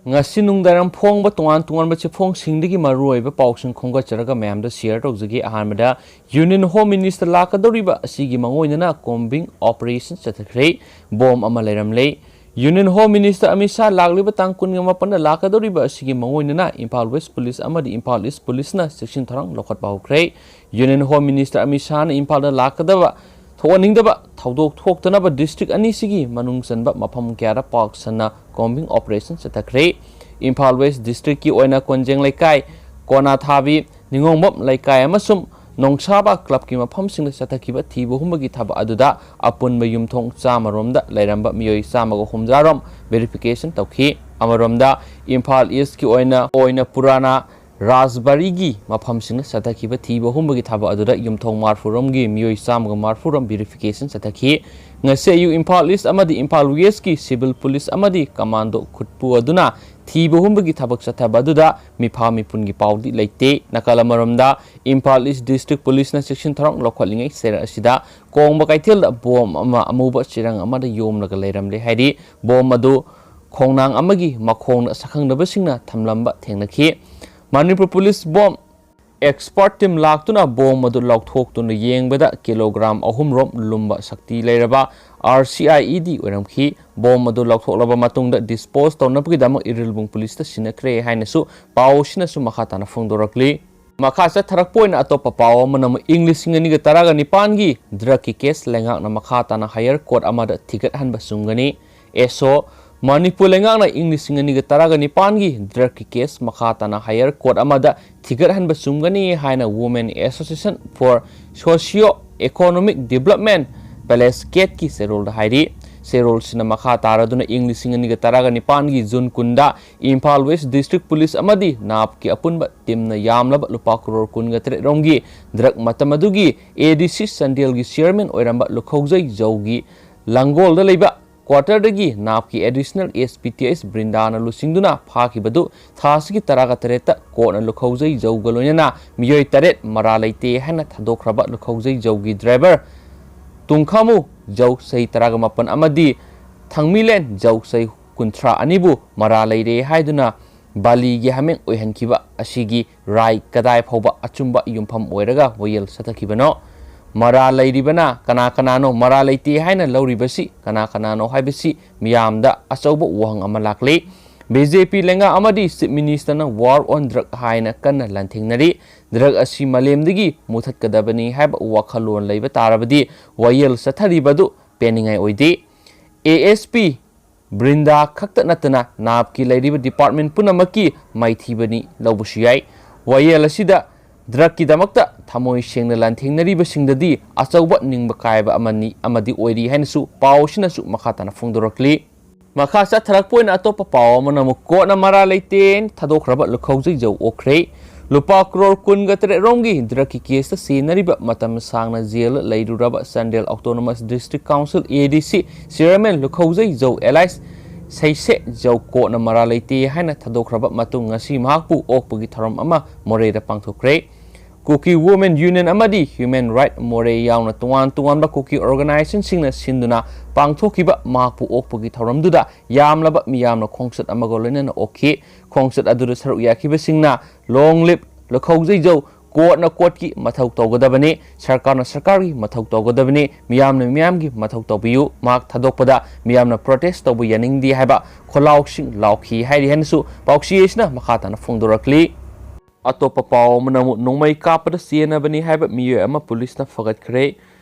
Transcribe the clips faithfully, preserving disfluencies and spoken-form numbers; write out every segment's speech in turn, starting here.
ꯉꯁꯤ ꯅꯨꯡꯗꯥꯡꯋꯥꯏꯔꯝ ꯐꯣꯡꯕ ꯇꯣꯉꯥꯟ ꯇꯣꯉꯥꯟꯕ ꯆꯦꯐꯣꯡꯁꯤꯡꯗꯒꯤ ꯃꯔꯨꯑꯣꯏꯕ ꯄꯥꯎꯁꯤꯡ ꯈꯣꯝꯒꯠꯆꯔꯒ ꯃꯌꯥꯝꯗ share ꯇꯧꯖꯒꯦ꯫ ꯑꯍꯥꯟꯕꯗ, Union Home Minister ꯂꯥꯛꯀꯗꯧꯔꯤꯕ ꯑꯁꯤꯒꯤ ꯃꯥꯡꯑꯣꯏꯅꯅ combing operation ꯆꯠꯊꯈ꯭ꯔꯦ꯫ ꯕꯣꯝ ꯑꯃ ꯂꯩꯔꯝꯂꯦ꯫ Union Home Minister Amit Shah ꯂꯥꯛꯂꯤꯕ ꯇꯥꯡ ꯀꯨꯟꯒ ꯃꯥꯄꯟꯗ ꯂꯥꯛꯀꯗꯧꯔꯤꯕ ꯑꯁꯤꯒꯤ ꯃꯥꯡꯑꯣꯏꯅꯅ ꯏꯝꯐꯥꯜ West Police ꯑꯃꯗꯤ ꯏꯝꯐꯥꯜ East Policeꯅ ꯆꯦꯛꯁꯤꯟ ꯊꯧꯔꯥꯡ ꯂꯧꯈꯠꯄ ꯍꯧꯈ꯭ꯔꯦ꯫ Union Home Minister ꯑꯃꯤꯠ ꯁꯥꯍꯅ ꯏꯝꯐꯥꯜꯗ ꯂꯥꯛꯀꯗꯕ ꯊꯣꯛꯍꯟꯅꯤꯡꯗꯕ ꯊꯧꯗꯣꯛ ꯊꯣꯛꯇꯅꯕ district ꯑꯅꯤꯁꯤꯒꯤ ꯃꯅꯨꯡ ꯆꯟꯕ ꯃꯐꯝ ꯀꯌꯥꯗ ꯄꯥꯛ ꯁꯟꯅ combing operation ꯆꯠꯊꯈ꯭ꯔꯦ꯫ ꯏꯝꯐꯥꯜ West Districtꯀꯤ ꯑꯣꯏꯅ ꯀꯣꯟꯖꯦꯡ ꯂꯩꯀꯥꯏ, ꯀꯣꯅꯥꯊꯥꯕꯤ, ꯅꯤꯉꯣꯡꯕꯝ ꯂꯩꯀꯥꯏ ꯑꯃꯁꯨꯡ ꯅꯣꯡꯁꯥꯕ clubꯀꯤ ꯃꯐꯝꯁꯤꯡꯗ ꯆꯠꯊꯈꯤꯕ ꯊꯤꯕ ꯍꯨꯝꯕꯒꯤ ꯊꯕꯛ ꯑꯗꯨꯗ ꯑꯄꯨꯟꯕ ꯌꯨꯝꯊꯣꯡ ꯆꯥꯝꯃ ꯔꯣꯝꯗ ꯂꯩꯔꯝꯕ ꯃꯤꯑꯣꯏ ꯆꯥꯝꯃꯒ ꯍꯨꯝꯗ꯭ꯔꯥ ꯔꯣꯝ verification ꯇꯧꯈꯤ꯫ ꯑꯃꯔꯣꯝꯗ, ꯏꯝꯐꯥꯜ Eastꯀꯤ ꯑꯣꯏꯅ, ꯑꯣꯏꯅ ꯄꯨꯔꯥꯅ ꯔꯥꯖꯕꯥꯔꯤꯒꯤ ꯃꯐꯝꯁꯤꯡꯗ ꯆꯠꯊꯈꯤꯕ ꯊꯤꯕ ꯍꯨꯝꯕꯒꯤ ꯊꯕꯛ ꯑꯗꯨꯗ ꯌꯨꯝꯊꯣꯡ ꯃꯔꯐꯨ ꯔꯣꯝꯒꯤ ꯃꯤꯑꯣꯏ ꯆꯥꯝꯃꯒ ꯃꯔꯐꯨ ꯔꯣꯝ verification ꯆꯠꯊꯈꯤ꯫ ꯉꯁꯤ ꯑꯌꯨꯛ ꯏꯝꯐꯥꯜ East ꯑꯃꯗꯤ ꯏꯝꯐꯥꯜ Westꯀꯤ civil police ꯑꯃꯗꯤ commando ꯈꯨꯠꯄꯨ ꯑꯗꯨꯅ ꯊꯤꯕ ꯍꯨꯝꯕꯒꯤ ꯊꯕꯛ ꯆꯠꯊꯕ ꯑꯗꯨꯗ ꯃꯤꯐꯥ ꯃꯤꯄꯨꯟꯒꯤ ꯄꯥꯎꯗꯤ ꯂꯩꯇꯦ꯫ ꯅꯥꯀꯜ ꯑꯃꯔꯣꯝꯗ, ꯏꯝꯐꯥꯜ East District Policeꯅ ꯆꯦꯛꯁꯤꯟ ꯊꯧꯔꯥꯡ ꯂꯧꯈꯠꯂꯤꯉꯩ ꯆꯩꯔꯛ ꯑꯁꯤꯗ ꯀꯣꯡꯕ ꯀꯩꯊꯦꯜꯗ ꯕꯣꯝ ꯑꯃ ꯑꯃꯨꯕ ꯆꯦꯔꯪ ꯑꯃꯗ ꯌꯣꯝꯂꯒ ꯂꯩꯔꯝꯂꯦ ꯍꯥꯏꯔꯤ꯫ ꯕꯣꯝ ꯑꯗꯨ ꯈꯣꯡꯅꯥꯡ ꯑꯃꯒꯤ ꯃꯈꯣꯡꯗ ꯁꯛꯈꯪꯗꯕꯁꯤꯡꯅ ꯊꯝꯂꯝꯕ ꯊꯦꯡꯅꯈꯤ꯫ Manipur Police Bomb Expert Team ꯂꯥꯛꯇꯨꯅ ꯕꯣꯝ ꯑꯗꯨ ꯂꯧꯊꯣꯛꯇꯨꯅ ꯌꯦꯡꯕꯗ ꯀꯤꯂꯣꯒ꯭ꯔꯥꯝ ꯑꯍꯨꯝ ꯔꯣꯝ ꯂꯨꯝꯕ ꯁꯛꯇꯤ ꯂꯩꯔꯕ RCIED ꯑꯣꯏꯔꯝꯈꯤ꯫ ꯕꯣꯝ ꯑꯗꯨ ꯂꯧꯊꯣꯛꯂꯕ ꯃꯇꯨꯡꯗ dispose ꯇꯧꯅꯕꯒꯤꯗꯃꯛ ꯏꯔꯤꯜꯕꯨꯡ Policeꯇ ꯁꯤꯟꯅꯈ꯭ꯔꯦ ꯍꯥꯏꯅꯁꯨ ꯄꯥꯎ ꯑꯁꯤꯅꯁꯨ ꯃꯈꯥ ꯇꯥꯅ ꯐꯣꯡꯗꯣꯔꯛꯂꯤ꯫ ꯃꯈꯥ ꯆꯠꯊꯔꯛꯄ ꯑꯣꯏꯅ ꯑꯇꯣꯞꯄ ꯄꯥꯎ ꯑꯃꯅ ꯑꯃꯨꯛ ꯏꯪ ꯂꯤꯁꯤꯡ ꯑꯅꯤꯒ ꯇꯔꯥꯒ ꯅꯤꯄꯥꯟꯒꯤ drugꯀꯤ case ꯂꯩꯉꯥꯛꯅ ꯃꯈꯥ ꯇꯥꯅ higher court ꯑꯃꯗ ꯊꯤꯒꯠꯍꯟꯕ ꯆꯨꯝꯒꯅꯤ꯫ ꯑꯦꯁꯣ, ꯃꯅꯤꯄꯨꯔ ꯂꯩꯉꯥꯛꯅ ꯏꯪ ꯂꯤꯁꯤꯡ ꯑꯅꯤꯒ ꯇꯔꯥꯒ ꯅꯤꯄꯥꯟꯒꯤ drugꯀꯤ case ꯃꯈꯥ ꯇꯥꯅ higher court ꯑꯃꯗ ꯊꯤꯒꯠꯍꯟꯕ ꯆꯨꯝꯒꯅꯤ ꯍꯥꯏꯅ Women Association for Socio Economic Development, ꯄꯦꯂꯦꯁꯀꯦꯠꯀꯤ ꯆꯦꯔꯣꯜꯗ ꯍꯥꯏꯔꯤ꯫ ꯆꯦꯔꯣꯜꯁꯤꯅ ꯃꯈꯥ ꯇꯥꯔꯗꯨꯅ ꯏꯪ ꯂꯤꯁꯤꯡ ꯑꯅꯤꯒ ꯇꯔꯥꯒ ꯅꯤꯄꯥꯟꯒꯤ ꯖꯨꯟ ꯀꯨꯟꯗ ꯏꯝꯐꯥꯜ West District Police ꯑꯃꯗꯤ ꯅꯥꯞꯀꯤ ꯑꯄꯨꯟꯕ teamꯅ ꯌꯥꯝꯂꯕ ꯂꯨꯄꯥ ꯀ꯭ꯔꯣꯔ ꯀꯨꯟꯒ ꯇꯔꯦꯠ ꯔꯣꯝꯒꯤ drug, ꯃꯇꯝ ꯑꯗꯨꯒꯤ ADC ꯆꯥꯟꯗꯦꯜꯒꯤ chairman ꯑꯣꯏꯔꯝꯕ ꯂꯨꯈꯧꯖꯩ ꯖꯧꯒꯤ ꯂꯥꯡꯒꯣꯜꯗ ꯂꯩꯕ quarterꯗꯒꯤ ꯅꯥꯞꯀꯤ additional SP ꯇꯤ ꯑꯩꯆ ꯕ꯭ꯔꯤꯟꯗꯥꯅ ꯂꯨꯆꯤꯡꯗꯨꯅ ꯐꯥꯈꯤꯕꯗꯨ ꯊꯥ ꯑꯁꯤꯒꯤ ꯇꯔꯥꯒ ꯇꯔꯦꯠꯇ courtꯅ ꯂꯨꯈꯧꯖꯩ ꯖꯧꯒ ꯂꯣꯏꯅꯅ ꯃꯤꯑꯣꯏ ꯇꯔꯦꯠ ꯃꯔꯥ ꯂꯩꯇꯦ ꯍꯥꯏꯅ ꯊꯥꯗꯣꯛꯈ꯭ꯔꯕ ꯂꯨꯈꯧꯖꯩ ꯖꯧꯒꯤ driver ꯇꯨꯡꯈꯥꯃꯨ ꯖꯧ ꯆꯍꯤ ꯇꯔꯥꯒ ꯃꯥꯄꯟ ꯑꯃꯗꯤ ꯊꯥꯡꯃꯤꯂꯦꯟ ꯖꯧ ꯆꯍꯤ ꯀꯨꯟꯊ꯭ꯔꯥ ꯑꯅꯤꯕꯨ ꯃꯔꯥ ꯂꯩꯔꯦ ꯍꯥꯏꯗꯨꯅ ꯕꯥꯂꯤꯒꯤ ꯍꯥꯃꯦꯡ ꯑꯣꯏꯍꯟꯈꯤꯕ ꯑꯁꯤꯒꯤ ꯔꯥꯏ ꯀꯗꯥꯏ ꯐꯥꯎꯕ ꯑꯆꯨꯝꯕ ꯌꯨꯝꯐꯝ ꯑꯣꯏꯔꯒ ꯋꯥꯌꯦꯜ ꯆꯠꯊꯈꯤꯕꯅꯣ? ꯃꯔꯥ ꯂꯩꯔꯤꯕꯅ ꯀꯅꯥ ꯀꯅꯥꯅꯣ? ꯃꯔꯥ ꯂꯩꯇꯦ ꯍꯥꯏꯅ ꯂꯧꯔꯤꯕꯁꯤ ꯀꯅꯥ ꯀꯅꯥꯅꯣ ꯍꯥꯏꯕꯁꯤ ꯃꯤꯌꯥꯝꯗ ꯑꯆꯧꯕ ꯋꯥꯍꯪ ꯑꯃ ꯂꯥꯛꯂꯤ꯫ ꯕꯤ ꯖꯦ ꯄꯤ ꯂꯩꯉꯥꯛ ꯑꯃꯗꯤ Chief Minister ꯅ War on Drug ꯍꯥꯏꯅ ꯀꯟꯅ ꯂꯥꯟꯊꯦꯡꯅꯔꯤ꯫ ꯗ꯭ꯔꯒ ꯑꯁꯤ ꯃꯥꯂꯦꯝꯗꯒꯤ ꯃꯨꯊꯠꯀꯗꯕꯅꯤ ꯍꯥꯏꯕ ꯋꯥꯈꯜꯂꯣꯟ ꯂꯩꯕ ꯇꯥꯔꯕꯗꯤ ꯋꯥꯌꯦꯜ ꯆꯠꯊꯔꯤꯕ ꯑꯗꯨ ꯄꯦꯟꯅꯤꯡꯉꯥꯏ ꯑꯣꯏꯗꯦ꯫ ꯑꯦ ꯑꯦꯁ ꯄꯤ ꯕ꯭ꯔꯤꯟꯗꯥ ꯈꯛꯇ ꯅꯠꯇꯅ ꯅꯥꯞꯀꯤ ꯂꯩꯔꯤꯕ department ꯄꯨꯝꯅꯃꯛꯀꯤ ꯃꯥꯏꯊꯤꯕꯅꯤ ꯂꯧꯕꯁꯨ ꯌꯥꯏ꯫ ꯋꯥꯌꯦꯜ ꯑꯁꯤꯗ ꯗ꯭ꯔꯒꯀꯤꯗꯃꯛꯇ ꯊꯃꯣꯏ ꯁꯦꯡꯅ ꯂꯥꯟꯊꯦꯡꯅꯔꯤꯕꯁꯤꯡꯗꯗꯤ ꯑꯆꯧꯕ ꯅꯤꯡꯕ ꯀꯥꯏꯕ ꯑꯃꯅꯤ ꯑꯃꯗꯤ ꯑꯣꯏꯔꯤ ꯍꯥꯏꯅꯁꯨ ꯄꯥꯎ ꯑꯁꯤꯅꯁꯨ ꯃꯈꯥ ꯇꯥꯅ ꯐꯣꯡꯗꯣꯔꯛꯂꯤ꯫ ꯃꯈꯥ ꯆꯠꯊꯔꯛꯄ ꯑꯣꯏꯅ ꯑꯇꯣꯞꯄ ꯄꯥꯎ ꯑꯃꯅ ꯑꯃꯨꯛ ꯀꯣꯔꯠꯅ ꯃꯔꯥ ꯂꯩꯇꯦ ꯊꯥꯗꯣꯛꯈ꯭ꯔꯕ ꯂꯨꯈꯧꯖꯩ ꯖꯧ ꯑꯣꯛꯈ꯭ꯔꯦ꯫ ꯂꯨꯄꯥ ꯀ꯭ꯔꯣꯔ ꯀꯨꯟꯒ ꯇꯔꯦꯠ ꯔꯣꯝꯒꯤ ꯗ꯭ꯔꯒꯀꯤ ꯀꯦꯁꯇ ꯁꯦꯟꯅꯔꯤꯕ ꯃꯇꯝ ꯁꯥꯡꯅ ꯖꯦꯜꯗ ꯂꯩꯔꯨꯔꯕ Chandel Autonomous District Council, A D C, chairman Lukhosei Zou alias Seise Zou ꯀꯣꯔꯠꯅ ꯃꯔꯥ ꯂꯩꯇꯦ ꯍꯥꯏꯅ ꯊꯥꯗꯣꯛꯈ꯭ꯔꯕ ꯃꯇꯨꯡ ꯉꯁꯤ ꯃꯍꯥꯛꯄꯨ ꯑꯣꯛꯄꯒꯤ ꯊꯧꯔꯝ ꯑꯃ ꯃꯣꯔꯦꯗ ꯄꯥꯡꯊꯣꯛꯈ꯭ꯔꯦ꯫ Kuki Women Union ꯑꯃꯗꯤ Human Right ꯃꯣꯔꯦ ꯌꯥꯎꯅ ꯇꯣꯉꯥꯟ ꯇꯣꯉꯥꯟꯕ ꯀꯨꯀꯤ organization ꯁꯤꯡꯅ ꯁꯤꯟꯗꯨꯅ ꯄꯥꯡꯊꯣꯛꯈꯤꯕ ꯃꯍꯥꯛꯄꯨ ꯑꯣꯛꯄꯒꯤ ꯊꯧꯔꯝꯗꯨꯗ ꯌꯥꯝꯂꯕ ꯃꯤꯌꯥꯝꯅ ꯈꯣꯡꯆꯠ ꯑꯃꯒ ꯂꯣꯏꯅꯅ ꯑꯣꯛꯈꯤ꯫ ꯈꯣꯡꯆꯠ ꯑꯗꯨꯗ ꯁꯔꯨꯛ ꯌꯥꯈꯤꯕꯁꯤꯡꯅ "Long live ꯂꯨꯈꯧꯖꯩ ꯖꯧ, ꯀꯣꯔꯠꯅ ꯀꯣꯔꯠꯀꯤ ꯃꯊꯧ ꯇꯧꯒꯗꯕꯅꯤ, ꯁꯔꯀꯥꯔꯅ ꯁꯔꯀꯥꯔꯒꯤ ꯃꯊꯧ ꯇꯧꯒꯗꯕꯅꯤ, ꯃꯤꯌꯥꯝꯅ ꯃꯤꯌꯥꯝꯒꯤ ꯃꯊꯧ ꯇꯧꯕꯤꯌꯨ, ꯃꯍꯥꯛ ꯊꯥꯗꯣꯛꯄꯗ ꯃꯤꯌꯥꯝꯅ protest ꯇꯧꯕ ꯌꯥꯅꯤꯡꯗꯦ" ꯍꯥꯏꯕ ꯈꯣꯜꯂꯥꯎꯁꯤꯡ ꯂꯥꯎꯈꯤ ꯍꯥꯏꯔꯤ ꯍꯥꯏꯅꯁꯨ ꯄꯥꯎꯆꯦ ꯑꯁꯤꯅ ꯃꯈꯥ ꯇꯥꯅ ꯐꯣꯡꯗꯣꯔꯛꯂꯤ꯫ ꯑꯇꯣꯞꯄ ꯄꯥꯎ ꯑꯃꯅ ꯑꯃꯨꯛ ꯅꯣꯡꯃꯩ ꯀꯥꯞꯄꯗ ꯆꯦꯟꯅꯕꯅꯤ ꯍꯥꯏꯕ ꯃꯤꯑꯣꯏ ꯑꯃ ꯄꯨꯂꯤꯁꯅ ꯐꯒꯠꯈ꯭ꯔꯦ꯫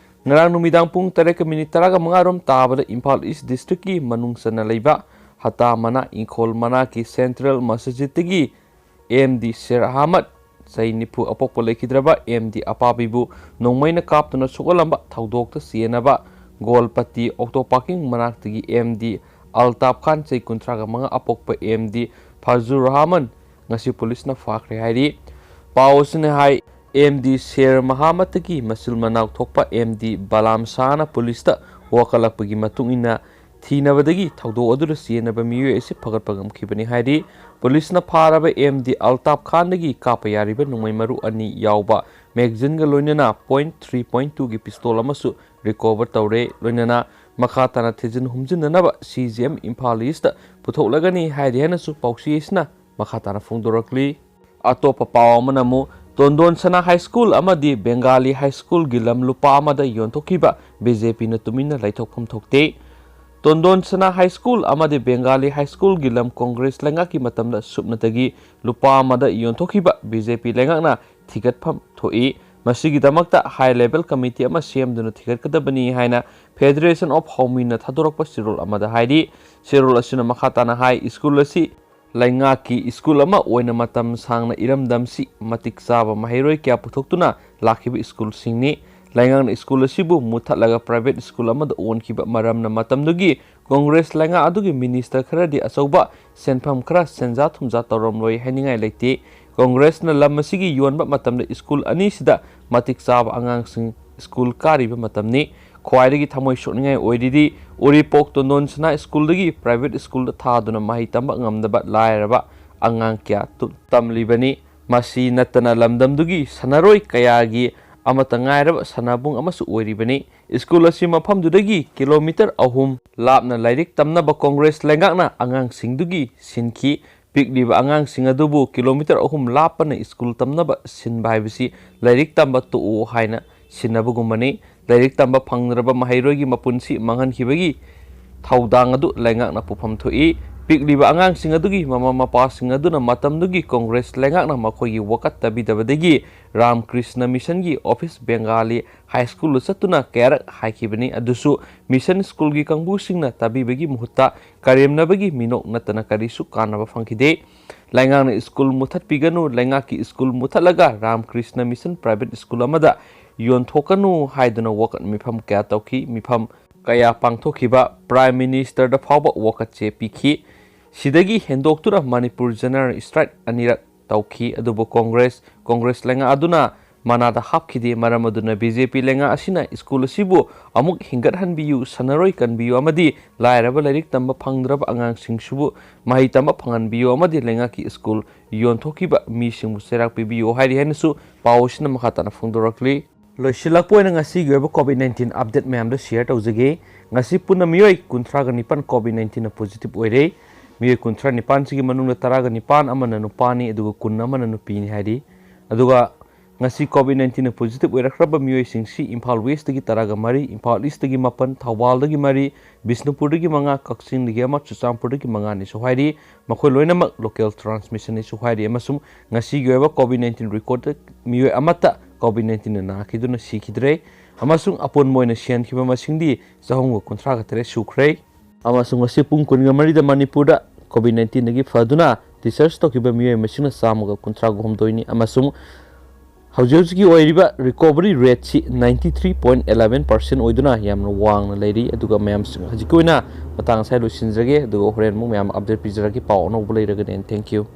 ꯉꯔꯥꯡ ꯅꯨꯃꯤꯗꯥꯡ ꯄꯨꯡ ꯇꯔꯦꯠꯀ ꯃꯤꯅꯤꯠ ꯇꯔꯥꯒ ꯃꯉꯥ ꯔꯣꯝ ꯇꯥꯕꯗ ꯏꯝꯐꯥꯜ ꯏꯁ ꯗꯤꯁꯇ꯭ꯔꯤꯛꯀꯤ ꯃꯅꯨꯡ ꯆꯟꯅ ꯂꯩꯕ ꯍꯇꯥ ꯃꯅꯥ ꯏꯪꯈꯣꯜ ꯃꯅꯥꯛꯀꯤ ꯁꯦꯟꯇ꯭ꯔꯦꯜ ꯃꯁꯖꯤꯗꯇꯒꯤ ꯑꯦꯝ ꯗꯤ ꯁꯦꯔ ꯑꯍꯃꯗ, ꯆꯍꯤ ꯅꯤꯐꯨ ꯑꯄꯣꯛꯄ ꯂꯩꯈꯤꯗ꯭ꯔꯕ ꯑꯦꯝ ꯗꯤ ꯑꯄꯥꯕꯤꯕꯨ ꯅꯣꯡꯃꯩꯅ ꯀꯥꯞꯇꯨꯅ ꯁꯣꯛꯍꯜꯂꯝꯕ ꯊꯧꯗꯣꯛꯇ ꯆꯦꯟꯅꯕ ꯒꯣꯜꯄꯇꯤ ꯑꯣꯛꯇꯣ ꯄꯥꯔꯀꯤꯡ ꯃꯅꯥꯛꯇꯒꯤ ꯑꯦꯝ ꯗꯤ ꯑꯜꯇꯥꯞ ꯈꯥꯟ, ꯆꯍꯤ ꯀꯨꯟꯊ꯭ꯔꯥꯒ ꯃꯉꯥ ꯑꯄꯣꯛꯄ ꯑꯦꯝ ꯗꯤ ꯐꯥꯖꯨꯔ ꯔꯍꯃꯟ ꯉꯁꯤ ꯄꯨꯂꯤꯁꯅ ꯐꯥꯈ꯭ꯔꯦ ꯍꯥꯏꯔꯤ꯫ ꯄꯥꯎ ꯑꯁꯤꯅ ꯍꯥꯏ, ꯑꯦꯝ ꯗꯤ ꯁꯦꯔ ꯃꯍꯥꯃꯠꯇꯒꯤ ꯃꯆꯤꯜ ꯃꯅꯥꯎ ꯊꯣꯛꯄ ꯑꯦꯝ ꯗꯤ ꯕꯂꯥꯝ ꯁꯥꯍꯅ ꯄꯨꯂꯤꯁꯇ ꯋꯥꯀꯠꯂꯛꯄꯒꯤ ꯃꯇꯨꯡ ꯏꯟꯅ ꯊꯤꯅꯕꯗꯒꯤ ꯊꯧꯗꯣꯛ ꯑꯗꯨꯗ ꯆꯦꯟꯅꯕ ꯃꯤꯑꯣꯏ ꯑꯁꯤ ꯐꯒꯠꯄ ꯉꯝꯈꯤꯕꯅꯤ ꯍꯥꯏꯔꯤ꯫ ꯄꯨꯂꯤꯁꯅ ꯐꯥꯔꯕ ꯑꯦꯝ ꯗꯤ ꯑꯜꯇꯥꯞ ꯈꯥꯟꯗꯒꯤ ꯀꯥꯞꯄ ꯌꯥꯔꯤꯕ ꯅꯣꯡꯃꯩ ꯃꯔꯨ ꯑꯅꯤ ꯌꯥꯎꯕ magazine ꯒ ꯂꯣꯏꯅꯅ point three point two ꯒꯤ pistol ꯑꯃꯁꯨ recover ꯇꯧꯔꯦ꯫ ꯂꯣꯏꯅꯅ ꯃꯈꯥ ꯇꯥꯅ ꯊꯤꯖꯤꯟ ꯍꯨꯝꯖꯤꯟꯅꯅꯕ C G M Imphal east ꯄꯨꯊꯣꯛꯂꯒꯅꯤ ꯍꯥꯏꯔꯤ ꯍꯥꯏꯅꯁꯨ ꯄꯥꯎꯆꯦ ꯑꯁꯤꯅ ꯃꯈꯥ ꯇꯥꯅ ꯐꯣꯡꯗꯣꯔꯛꯂꯤ꯫ ꯑꯇꯣꯞꯄ ꯄꯥꯎ ꯑꯃꯅ ꯑꯃꯨꯛ ꯇꯣꯟꯗꯣꯟ ꯁꯅꯥ ꯍꯥꯏ ꯁ꯭ꯀꯨꯜ ꯑꯃꯗꯤ ꯕꯦꯡꯒꯥꯂꯤ ꯍꯥꯏ ꯁ꯭ꯀꯨꯜꯒꯤ ꯂꯝ ꯂꯨꯄꯥ ꯑꯃꯗ ꯌꯣꯟꯊꯣꯛꯈꯤꯕ ꯕꯤ ꯖꯦ ꯄꯤꯅ ꯇꯨꯃꯤꯟꯅ ꯂꯩꯊꯣꯛꯐꯝ ꯊꯣꯛꯇꯦ꯫ ꯇꯣꯟꯗꯣꯟ ꯁꯅꯥ ꯍꯥꯏ ꯁ꯭ꯀꯨꯜ ꯑꯃꯗꯤ ꯕꯦꯡꯒꯥꯂꯤ ꯍꯥꯏ ꯁ꯭ꯀꯨꯜꯒꯤ ꯂꯝ ꯀꯣꯡꯒ꯭ꯔꯦꯁ ꯂꯩꯉꯥꯛꯀꯤ ꯃꯇꯝꯗ ꯁꯨꯞꯅꯇꯒꯤ ꯂꯨꯄꯥ ꯑꯃꯗ ꯌꯣꯟꯊꯣꯛꯈꯤꯕ ꯕꯤ ꯖꯦ ꯄꯤ ꯂꯩꯉꯥꯛꯅ ꯊꯤꯒꯠꯐꯝ ꯊꯣꯛꯏ꯫ ꯃꯁꯤꯒꯤꯗꯃꯛꯇ ꯍꯥꯏ ꯂꯦꯚꯦꯜ ꯀꯃꯤꯇꯤ ꯑꯃ ꯁꯦꯝꯗꯨꯅ ꯊꯤꯒꯠꯀꯗꯕꯅꯤ ꯍꯥꯏꯅ ꯐꯦꯗꯔꯦꯁꯟ ꯑꯣꯐ ꯍꯥꯎꯃꯤꯅ ꯊꯥꯗꯣꯔꯛꯄ ꯆꯦꯔꯣꯜ ꯑꯃꯗ ꯍꯥꯏꯔꯤ꯫ ꯆꯦꯔꯣꯜ ꯑꯁꯤꯅ ꯃꯈꯥ ꯇꯥꯅ ꯍꯥꯏ, ꯁ꯭ꯀꯨꯜ ꯑꯁꯤ ꯂꯩꯉꯥꯛꯀꯤ ꯁ꯭ꯀꯨꯜ ꯑꯃ ꯑꯣꯏꯅ ꯃꯇꯝ ꯁꯥꯡꯅ ꯏꯔꯝꯗꯝꯁꯤ ꯃꯇꯤꯛ ꯆꯥꯕ ꯃꯍꯩꯔꯣꯏ ꯀꯌꯥ ꯄꯨꯊꯣꯛꯇꯨꯅ ꯂꯥꯛꯈꯤꯕ ꯁ꯭ꯀꯨꯜꯁꯤꯡꯅꯤ꯫ ꯂꯩꯉꯥꯛꯅ ꯁ꯭ꯀꯨꯜ ꯑꯁꯤꯕꯨ ꯃꯨꯠꯊꯠꯂꯒ ꯄ꯭ꯔꯥꯏꯚꯦꯠ ꯁ꯭ꯀꯨꯜ ꯑꯃꯗ ꯑꯣꯟꯈꯤꯕ ꯃꯔꯝꯅ ꯃꯇꯝꯗꯨꯒꯤ ꯀꯣꯡꯒ꯭ꯔꯦꯁ ꯂꯩꯉꯥꯛ ꯑꯗꯨꯒꯤ ꯃꯤꯅꯤꯁꯇꯔ ꯈꯔꯗꯤ ꯑꯆꯧꯕ ꯁꯦꯟꯐꯝ ꯈꯔ ꯁꯦꯟꯖꯥ ꯊꯨꯝꯖꯥ ꯇꯧꯔꯝꯂꯣꯏ ꯍꯥꯏꯅꯤꯡꯉꯥꯏ ꯂꯩꯇꯦ꯫ ꯀꯣꯡꯒ꯭ꯔꯦꯁꯅ ꯂꯝ ꯑꯁꯤꯒꯤ ꯌꯣꯟꯕ ꯃꯇꯝꯗ ꯁ꯭ꯀꯨꯜ ꯑꯅꯤꯁꯤꯗ ꯃꯇꯤꯛ ꯆꯥꯕ ꯑꯉꯥꯡꯁꯤꯡ ꯁ꯭ꯀꯨꯜ ꯀꯥꯔꯤꯕ ꯃꯇꯝꯅꯤ꯫ ꯈ꯭ꯋꯥꯏꯗꯒꯤ ꯊꯃꯣꯏ ꯁꯣꯛꯅꯤꯡꯉꯥꯏ ꯑꯣꯏꯔꯤꯗꯤ ꯎꯔꯤꯄꯣꯛ ꯇꯣꯟꯗꯣꯟ ꯁꯅꯥ ꯁ꯭ꯀꯨꯜꯗꯒꯤ ꯄ꯭ꯔꯥꯏꯚꯦꯠ ꯁ꯭ꯀꯨꯜꯗ ꯊꯥꯗꯨꯅ ꯃꯍꯩ ꯇꯝꯕ ꯉꯝꯗꯕ ꯂꯥꯏꯔꯕ ꯑꯉꯥꯡ ꯀꯌꯥ ꯇꯨ-, ꯇꯝꯂꯤꯕꯅꯤ꯫ ꯃꯁꯤ ꯅꯠꯇꯅ ꯂꯝꯗꯝꯗꯨꯒꯤ ꯁꯥꯟꯅꯔꯣꯏ ꯀꯌꯥꯒꯤ ꯑꯃꯠꯇ ꯉꯥꯏꯔꯕ ꯁꯥꯟꯅꯕꯨꯡ ꯑꯃꯁꯨ ꯑꯣꯏꯔꯤꯕꯅꯤ꯫ ꯁ꯭ꯀꯨꯜ ꯑꯁꯤ ꯃꯐꯝꯗꯨꯗꯒꯤ ꯀꯤꯂꯣꯃꯤꯇꯔ ꯑꯍꯨꯝ ꯂꯥꯞꯅ ꯂꯥꯏꯔꯤꯛ ꯇꯝꯅꯕ ꯀꯣꯡꯒ꯭ꯔꯦꯁ ꯂꯩꯉꯥꯛꯅ ꯑꯉꯥꯡꯁꯤꯡꯗꯨꯒꯤ ꯁꯤꯟꯈꯤ꯫ ꯄꯤꯛꯂꯤꯕ ꯑꯉꯥꯡꯁꯤꯡ ꯑꯗꯨꯕꯨ ꯀꯤꯂꯣꯃꯤꯇꯔ ꯑꯍꯨꯝ ꯂꯥꯞꯄꯅ ꯁ꯭ꯀꯨꯜ ꯇꯝꯅꯕ ꯁꯤꯟꯕ ꯍꯥꯏꯕꯁꯤ ꯂꯥꯏꯔꯤꯛ ꯇꯝꯕ ꯇꯣꯛꯎ ꯍꯥꯏꯅ ꯁꯤꯟꯅꯕꯒꯨꯝꯕꯅꯤ꯫ ꯂꯥꯏꯔꯤꯛ ꯇꯝꯕ ꯐꯪꯗ꯭ꯔꯕ ꯃꯍꯩꯔꯣꯏꯒꯤ ꯃꯄꯨꯟꯁꯤ ꯃꯥꯡꯍꯟꯈꯤꯕꯒꯤ ꯊꯧꯗꯥꯡ ꯑꯗꯨ ꯂꯩꯉꯥꯛꯅ ꯄꯨꯐꯝ ꯊꯣꯛꯏ꯫ ꯄꯤꯛꯂꯤꯕ ꯑꯉꯥꯡꯁꯤꯡ ꯑꯗꯨꯒꯤ ꯃꯃꯥ ꯃꯄꯥꯁꯤꯡ ꯑꯗꯨꯅ ꯃꯇꯝꯗꯨꯒꯤ ꯀꯣꯡꯒ꯭ꯔꯦꯁ ꯂꯩꯉꯥꯛꯅ ꯃꯈꯣꯏꯒꯤ ꯋꯥꯀꯠ ꯇꯥꯕꯤꯗꯕꯗꯒꯤ ꯔꯥꯝꯀ꯭ꯔꯤꯁꯅ ꯃꯤꯁꯟꯒꯤ ꯑꯣꯐꯤꯁ ꯕꯦꯡꯒꯥꯂꯤ ꯍꯥꯏ ꯁ꯭ꯀꯨꯜꯗ ꯆꯠꯇꯨꯅ ꯀꯌꯥꯔꯛ ꯍꯥꯏꯈꯤꯕꯅꯤ꯫ ꯑꯗꯨꯁꯨ ꯃꯤꯁꯟ ꯁ꯭ꯀꯨꯜꯒꯤ ꯀꯥꯡꯕꯨꯁꯤꯡꯅ ꯇꯥꯕꯤꯕꯒꯤ ꯃꯍꯨꯠꯇ ꯀꯔꯦꯝꯅꯕꯒꯤ ꯃꯤꯅꯣꯛ ꯅꯠꯇꯅ ꯀꯔꯤꯁꯨ ꯀꯥꯟꯅꯕ ꯐꯪꯈꯤꯗꯦ꯫ ꯂꯩꯉꯥꯛꯅ ꯁ꯭ꯀꯨꯜ ꯃꯨꯠꯊꯠꯄꯤꯒꯅꯨ, ꯂꯩꯉꯥꯛꯀꯤ ꯁ꯭ꯀꯨꯜ ꯃꯨꯠꯊꯠꯂꯒ ꯔꯥꯝꯀ꯭ꯔꯤꯁꯅ ꯃꯤꯁꯟ ꯄ꯭ꯔꯥꯏꯚꯦꯠ ꯁ꯭ꯀꯨꯜ ꯑꯃꯗ ꯌꯣꯟꯊꯣꯛꯀꯅꯨ ꯍꯥꯏꯗꯨꯅ ꯋꯥꯀꯠ ꯃꯤꯐꯝ ꯀꯌꯥ ꯇꯧꯈꯤ꯫ ꯃꯤꯐꯝ ꯀꯌꯥ ꯄꯥꯡꯊꯣꯛꯈꯤꯕ ꯄ꯭ꯔꯥꯏꯝ ꯃꯤꯅꯤꯁꯇꯔꯗ ꯐꯥꯎꯕ ꯋꯥꯀꯠ ꯆꯦ ꯄꯤꯈꯤ꯫ ꯁꯤꯗꯒꯤ ꯍꯦꯟꯗꯣꯛꯇꯨꯅ ꯃꯅꯤꯄꯨꯔ ꯖꯦꯅꯔꯦꯜ ꯁ꯭ꯇ꯭ꯔꯥꯏꯛ ꯑꯅꯤꯔꯛ ꯇꯧꯈꯤ꯫ ꯑꯗꯨꯕꯨ ꯀꯣꯡꯒ꯭ꯔꯦꯁ, ꯀꯣꯡꯒ꯭ꯔꯦꯁ ꯂꯩꯉꯥꯛ ꯑꯗꯨꯅ ꯃꯅꯥꯗ ꯍꯥꯞꯈꯤꯗꯦ꯫ ꯃꯔꯝ ꯑꯗꯨꯅ ꯕꯤ ꯖꯦ ꯄꯤ ꯂꯩꯉꯥꯛ ꯑꯁꯤꯅ ꯁ꯭ꯀꯨꯜ ꯑꯁꯤꯕꯨ ꯑꯃꯨꯛ ꯍꯤꯡꯒꯠꯍꯟꯕꯤꯌꯨ, ꯁꯥꯟꯅꯔꯣꯏ ꯀꯟꯕꯤꯌꯨ ꯑꯃꯗꯤ ꯂꯥꯏꯔꯕ ꯂꯥꯏꯔꯤꯛ ꯇꯝꯕ ꯐꯪꯗ꯭ꯔꯕ ꯑꯉꯥꯡꯁꯤꯡꯁꯤꯕꯨ ꯃꯍꯩ ꯇꯝꯕ ꯐꯪꯍꯟꯕꯤꯌꯨ ꯑꯃꯗꯤ ꯂꯩꯉꯥꯛꯀꯤ ꯁ꯭ꯀꯨꯜ ꯌꯣꯟꯊꯣꯛꯈꯤꯕ ꯃꯤꯁꯤꯡꯕꯨ ꯆꯩꯔꯥꯛ ꯄꯤꯕꯤꯌꯨ ꯍꯥꯏꯔꯤ ꯍꯥꯏꯅꯁꯨ ꯄꯥꯎ ꯑꯁꯤꯅ ꯃꯈꯥ ꯇꯥꯅ ꯐꯣꯡꯗꯣꯔꯛꯂꯤ꯫ ꯂꯣꯏꯁꯤꯜꯂꯛꯄ ꯑꯣꯏꯅ ꯉꯁꯤꯒꯤ ꯑꯣꯏꯕ COVID nineteen update ꯃꯌꯥꯝꯗꯣ share ꯇꯧꯖꯒꯦ꯫ ꯉꯁꯤ ꯄꯨꯟꯅ ꯃꯤꯑꯣꯏ ꯀꯨꯟꯊ꯭ꯔꯥꯒ ꯅꯤꯄꯥꯟ COVID nineteenꯅ positive ꯑꯣꯏꯔꯦ꯫ ꯃꯤꯑꯣꯏ ꯀꯨꯟꯊ꯭ꯔꯥ ꯅꯤꯄꯥꯟꯁꯤꯒꯤ ꯃꯅꯨꯡꯗ ꯇꯔꯥꯒ ꯅꯤꯄꯥꯟ, ꯑꯃꯅ ꯅꯨꯄꯥꯅꯤ, ꯑꯗꯨꯒ ꯀꯨꯟ ꯑꯃꯅ ꯅꯨꯄꯤꯅꯤ ꯍꯥꯏꯔꯤ꯫ ꯑꯗꯨꯒ ꯉꯁꯤ COVID nineteenꯅ positive ꯑꯣꯏꯔꯛꯈ꯭ꯔꯕ ꯃꯤꯑꯣꯏꯁꯤꯡꯁꯤ ꯏꯝꯐꯥꯜ Westꯇꯒꯤ ꯇꯔꯥꯒ ꯃꯔꯤ, ꯏꯝꯐꯥꯜ Eastꯇꯒꯤ ꯃꯥꯄꯟ, ꯊꯧꯕꯥꯜꯗꯒꯤ ꯃꯔꯤ, ꯕꯤꯁꯅꯨꯄꯨꯔꯗꯒꯤ ꯃꯉꯥ, ꯀꯛꯆꯤꯡꯗꯒꯤ ꯑꯃ, ꯆꯨꯔꯆꯥꯟꯄꯨꯔꯗꯒꯤ ꯃꯉꯥꯅꯤꯁꯨ ꯍꯥꯏꯔꯤ꯫ ꯃꯈꯣꯏ ꯂꯣꯏꯅꯃꯛ local transmissionꯅꯤꯁꯨ ꯍꯥꯏꯔꯤ꯫ ꯑꯃꯁꯨꯡ ꯉꯁꯤꯒꯤ ꯑꯣꯏꯕ COVID nineteen recordꯗ ꯃꯤꯑꯣꯏ ꯑꯃꯠꯇ COVID nineteenꯅ ꯅꯥꯈꯤꯗꯨꯅ ꯁꯤꯈꯤꯗ꯭ꯔꯦ꯫ ꯑꯃꯁꯨꯡ ꯑꯄꯨꯟꯕ ꯑꯣꯏꯅ ꯁꯤꯍꯟꯈꯤꯕ ꯃꯁꯤꯡꯗꯤ ꯆꯍꯨꯝꯒ ꯀꯨꯟꯊ꯭ꯔꯥꯒ ꯇꯔꯦꯠ ꯁꯨꯈ꯭ꯔꯦ꯫ ꯑꯃꯁꯨꯡ ꯉꯁꯤ ꯄꯨꯡ ꯀꯨꯟꯒ ꯃꯔꯤꯗ ꯃꯅꯤꯄꯨꯔꯗ COVID nineteenꯗꯒꯤ ꯐꯗꯨꯅ discharge ꯇꯧꯈꯤꯕ ꯃꯤꯑꯣꯏ ꯃꯁꯤꯡꯅ ꯆꯥꯝꯃꯒ ꯀꯨꯟꯊ꯭ꯔꯥꯒ ꯍꯨꯝꯗꯣꯏꯅꯤ꯫ ꯑꯃꯁꯨꯡ ꯍꯧꯖꯤꯛ ꯍꯧꯖꯤꯛꯀꯤ ꯑꯣꯏꯔꯤꯕ recovery rateꯁꯤ ninety three point eleven percent ꯑꯣꯏꯗꯨꯅ ꯌꯥꯝꯅ ꯋꯥꯡꯅ ꯂꯩꯔꯤ꯫ ꯑꯗꯨꯒ ꯃꯌꯥꯝꯁꯤꯡ ꯍꯧꯖꯤꯛꯀꯤ ꯑꯣꯏꯅ ꯃꯇꯥꯡ ꯑꯁꯤꯗ ꯂꯣꯏꯁꯤꯟꯖꯔꯒꯦ꯫ ꯑꯗꯨꯒ ꯍꯣꯔꯦꯟ ꯑꯃꯨꯛ ꯃꯌꯥꯝ update ꯄꯤꯖꯔꯛꯀꯦ꯫ ꯄꯥꯎ ꯑꯅꯧꯕ ꯂꯩꯔꯒꯗꯤ꯫ And thank you꯫